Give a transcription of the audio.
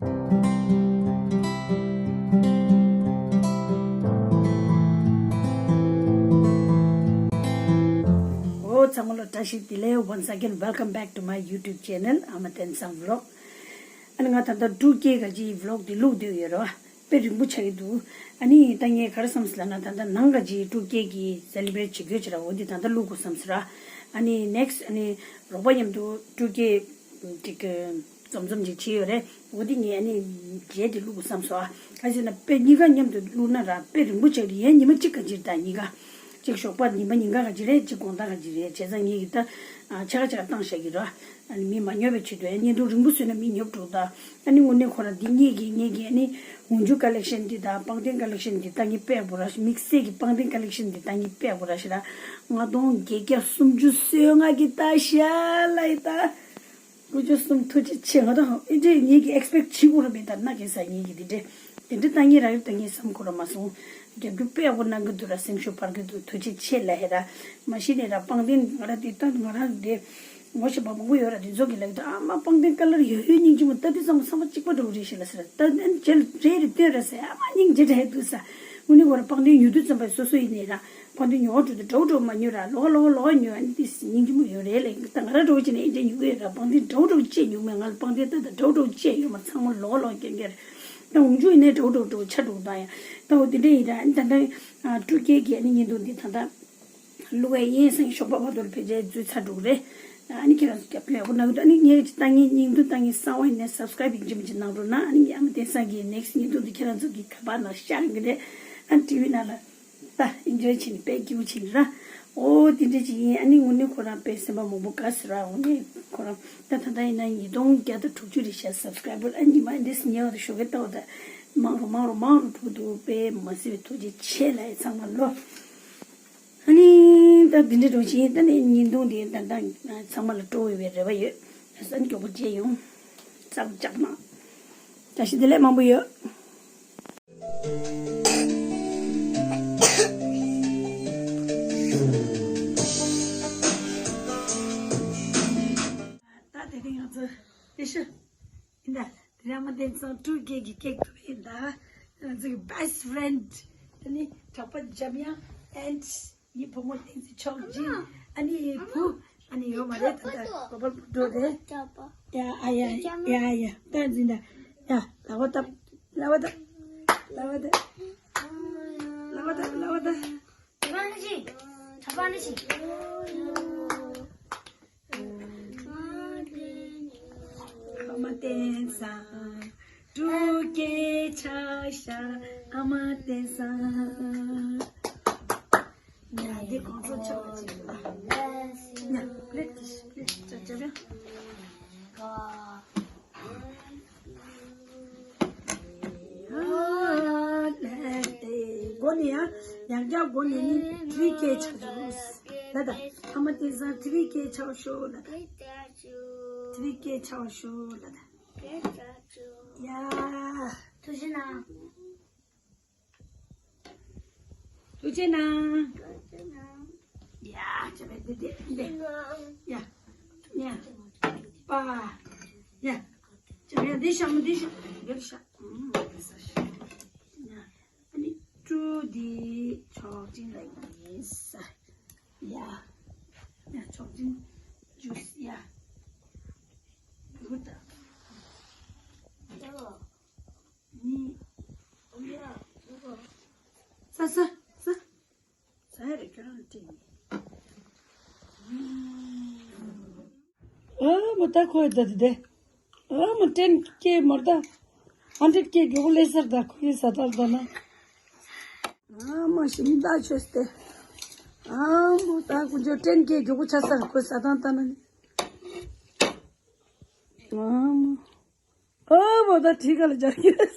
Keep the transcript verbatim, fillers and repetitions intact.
འོ་ཚང་མ་ལ་བཀྲ་ཤིས་བདེ་ལེགས། Once again, welcome back to my YouTube channel, Ama Tensang Vlog. ཨ་ནི་ང་ད་ལྟ་ཊུ་ཀེ་ག་ཅིག་ཝི་ལོག་འདི་བླུགས་བསྡད་ཡོད་རེད་བ། དཔེ་རིང་པོ་ཆགས་ཀྱི་འདུག་ཨ་ནི་ད་ངས་ག་རེ་བསམ་སོང་ལབ་ན། ད་ལྟ་ནང་ག་ཅིག་ཊུ་ཀེ་གི་སེ་ལི་བྷི་རེཊ་བྱེད་དགོས་ཅིག་ར། འོ་འདི་ད་ལྟ་བླུགས་དགོས་བསམ་སོང་ར། ཨ་ནི་ནེག་སི་ཊི་ཨ་ནི་རོགས་པ་མཉམ་དུ་ཊུ་ཀེ་ཅིག་འཛོམས་འཛོམས་ཅིག་བྱས་ཡོད་རེད། འོ་འདི་ངས་ཨ་ནི་རྗེས་དེ་བླུགས་དགོས་བསམ་སོང་ཨ། ག་ཅིག་ན་དཔེ་གཉིས་ཀ་མཉམ་དུ་བླུགས་ན་ར་དཔེ་རིང་པོ་ཆགས་ཀྱི་རེད། ཉི་མ་གཅིག་ག་ཅིག་རེད་ད་གཉིས་ཀ། གཅིག་ཞོགས་པ་ཉི་མ་ཉིན་གང་ག་ཅིག་རེད། གཅིག་དགོང་དག་ག་ཅིག་རེད། བྱས་ཙང་ངས་ཀྱི་ད་ཨ་ཕྱེད་ཀ་ཕྱེད་ཀ་བཏང་བཞག་གི་ར། ཨ་ནི་མི་མ་ཉོབ་པའི་ཆེད་དུ་ཨ་ནི་བརྙན་ཐུང་རིང་པོ་བཟོས་ན་མི་ཉོབ་འགྲོ་ད། ཨ་ནི་དངོས་གནས་ཁོ་རང་འདི་ངེད་ཀྱི་ངེད་ཀྱི་ཨ་ནི་འོག་འཇུག་ཀ་ལེག་ཤན་འདི་དང་པང་གདན་ཀ་ལེག་ཤན་འདི་ད་ངས་དཔེ་ཡག་པོ་ར་ཞིག་དམིགས་བསལ་གྱི་པང་གདན་ཀ་ལེག་ཤན་འདི་ད་ངས་དཔེ་ཡག་པོ་ར་ཞིག་ལ་ལྔ་སྟོང་བརྒྱད་བརྒྱ་སུམ་ཅུ་སོ་ལྔ་གི་ད་ཤ་ལ་ཡི་ད། དགུ་བཅུ་གསུམ་ཐུགས་རྗེ་ཆེ། ང་ད་ཨེ་འདྲས་ངེད་ཀྱི་ཨེག་སི་པེག་བྱེད་དགོས་ར་མེད་ད་ན་གེ་ས་ངེད་ཀྱི་འདི་འདྲས་འདི་འདྲས་ད་ངས་རག་གི་ད་ངས་བསམ་ཁོ་ར་མ་སོང་། རྒྱབ་སྐྱོར་དཔེ་ཡག་པོ་གནང་གི་འདུག་ར། སེམས་ཤུགས་འཕར་གི་འདུག་ཐུགས་རྗེ་ཆེ་ལ་ཧེ་ར། མ་གཞི་ནས་ར་པང་གདན་ང་ར་འདི་ལྟ་ང་ར་འདི་ངོ་ཤེས་པ་མང་པོ་ཡོད་ར། འདི་ཚོ་གི་ལབ་ད་ཨ་མ་པང་གདན་ཀ་ལར་ཡོད་ཡོད་སྙིང་རྗེ་མོ། ལྟ་དུས་ཚང་མ་བསམ་པ་གཅིག་པ་འདྲ་བོ་རེད་ཤི་ལ་ཟེར། ད་ཨ་ནི་རྗེས་ལ་རེད་རེད་སྟོན་ར་ཟེར། ཨ་མ་སྙིང་རྗེ་དྲག་ཧེ་འདུག་ས། དངོས་གནས་ཁོ་ར་པང་གདན་ཉོ་དུས་ཙམ་པ་སོ་སོ་ཡིན་ནས་ར། པང་གདན་ཉོ་བ་འགྲོ་དུས་འདྲ་བོ་འདྲ་བོ་མ་ཉོ་ར། ལོག་ལོག་ལོག་ཉོ། ཨ་ནི་དེ་སྙིང་རྗེ་མོ་ཡོད་རེད་ལ། ད་ང་ར་འདྲ་བོ་བྱས་ནས་ཨེ་འདྲ་ཉོ་གི་ཡོད་ར། པང་གདན་འདྲ་བོ་འདྲ་བོ་བཅས་ཉོ་མེད། ང་ལ་པང་གདན་ད་ད་འདྲ་བོ་འདྲ་བོ་བཅས་ཡོད་མ། ཚང་མ་ལོག་ལོག་རྐྱང་རྐྱང་རེད། ད་འོག་འཇུག་ཡིན་ནའི་འདྲ་བོ་འདྲ་བོ་འདྲ་བོ་ཆགས་འགྲོ་གི་ད་ཡ། ད་འོ་དེ་འདྲ་ཡིན་ར། ཨ་ནི་ད་ལྟ་ཨ་ཊུ་ཀེ་གི་ཨ་ནི་བརྙན་ཐུང་འདི་ད་ལྟ་བླུགས་ཡས་ཡིན་སང་ཞོགས་པ་བར་དུ་ལ་ཕལ་ཆེར་འཛུལ་ཚར་འགྲོ་གི་རེད། ཨ་ནི་ཁྱེད་རང་ཚོ་རྒྱབ་སྐྱོར་ཡག་པོ་གནང་གི་འདུག་ཨ་ནི་ངས་ཀྱི་ལྟ་ངན་སྙིང་དུ་ལྟ་ངན་གསང་བ་ཡིན་ནའི་སབ་སི་ཀ་རེབ་ཡིན་གཅིག་མིན་གཅིག་གནང་རོགས་གནང་། ཨ་ནི་ཨ་མ་བསྟན་སང་གི་ནེག་སི་ཊི་བརྙན་ཐུང་འདི་ཁྱེད་རང་ཚོ་གི་ཁ་པར་ནང་ཤར་གི་རེད། ཨ་ནི་ཊི་ཝི་ནང་ལ་ད་ཨེན་ཇོའི་བྱས་ནས་དཔེ་སྐྱིད་པོ་བྱས་ནས་ར། ཨོ་དེ་འདྲ་ཅིག་ཡིན། ཨ་ནི་དངོས་གནས་ཁོ་རང་དཔེ་སེམས་པ་མང་པོ་དགའ་སོང་ར། དངོས་གནས་ཁོ་རང་ད་ད་ལྟ་ཡིན་ན་ཉིས་སྟོང་བརྒྱ་དང་དྲུག་ཅུ་རེད་ཤག་སབ་སི་ཀ་རེབ་ཨ་ནི་ཉི་མ་འདི་ཉེ་བར་དུ་ཞོགས་ཀས་ལྟ་བ་ད་མང་རུ་མང་རུ་མང་རུ་འགྲོ་གི་འདུག་དཔེ་མ་སྲིད་པའི་ཐུགས་རྗེ་ཆེ་ལ་ཡ་ཚང་མ་ལོ། ཨ་ནི་ད་འདི་འདྲ་འགྲོ་བཞིན་ད་ནི་བརྙན་ཐུང་འདི་ད་ལྟ་ཚང་མ་ལ་སྤྲོ་འོས་པའི་རེ་བ་ཡོད། ཨ་ནི་མགྱོགས་པོ་མཇལ་ཡོང་། ཙག་ཙག་ན། བཀྲ་ཤིས་བདེ་ལེགས་མང་པོ་ཡོད། ད་དེ་རིང་ང་ཚོ་ཨེ་ཤི་ཡིན་ད། དེ་རིང་ཨ་མ་བསྟན་སང་ཊུ་ཀེ་གི་ཀེག་ཐུག་ཡིན་ད། ང་ཚོ་གི་བྷེ་སི་ཊི་ཕེ་རེན་ཌི། ཨ་ནི་གྲོགས་པོ་འཇམ་དབྱངས་ཨེན་ཌི་ངའི་བུ་མོ་བསྟན་འཛིན་མཆོག་སྦྱིན། ཨ་ནི་བུ་ཨ་ནི་ཡོད་མ་རེད། ད་ལྟ་གོ་པལ་པུར་འགྲོ་རེད། ཡ་ཨ་ཡ་ཡ་ཡ་བསྟན་འཛིན་ད། ཡ་ལག་པ་བཏབ། ལག་པ་བཏབ། ལག་པ་བཏབ། ལག་པ་བཏབ། ལག་པ་བཏབ། ཨ་མ་བསྟན་སང་། ཊུ་ཀེ་ཆགས་ཤག་ཨ་མ་བསྟན་སང་། ཡ་འདི་གོང་ཚོ་ཆོག་ཅིག་ཡ་པི་ལེཊ་གི་པི་ལེཊ་ཅག་ཅག་ཡ། ཨ་ལས་དེ་སྒོ་ནས་ཡང་ཡང་བསྐྱར་སྒོ་ནས་ནི་ཐི་རི་ཀེ་ཆགས་འགྲོ་ལ་ད། ཨ་མ་བསྟན་སང་ཐི་རི་ཀེ་ཆགས་ཤོག་ལ་ད། ཐི་རི་ཀེ་ཆགས་ཤོག་ལ་ད། ཡ། ཐུགས་རྗེ་གནང་། ཐུགས་རྗེ་གནང་། ཡ་ཅག་པ་འདི་འདི་འདི། ཡ། ཡ། པ། ཡ། ཅག་པ་འདི་ཤ་མོ་འདི་ཤ་འདི་ཤ། ཨུམ་འདི་ས་ཤ། ཡ། ཨ་ནི་ཊུ་འདི་ཆོག་ཅིང་ལ་ཡིན་ས། ཡ། ཡ་ཆོག་ཅིང་ཇུས་ཡ། འདི་གུ་ད། ནི། ས་ས་ས། ས་ཡ་རེ་ཁྱོད་རང་ལ་སྤྲད་ནི། ཨ་མ་ད་ཁོ་ཡི་ད་དེ་དེ། ཨ་མ་ཊེན་ཀེ་མར་ད། ཧན་ཌེཌ་ཀེ་མགྱོགས་པོ་སླེབས་ས་རེད་ད་ཁོ་ཡི་ས་ད་ད་ན། ཨ་མ་ཞིམ་ད་ཆོས་ཏེ། ཨ་མ་ད་ཁོ་ཚོ་ཊེན་ཀེ་མགྱོགས་པོ་ཆགས་ས་རེད་ཁོ་ས་ད་ད་ན་ནི། ཨ་མ། ཨ་མ་ད་ཁྲིའི་ཁ་ལ་སྦྱར་གྱི་རེད།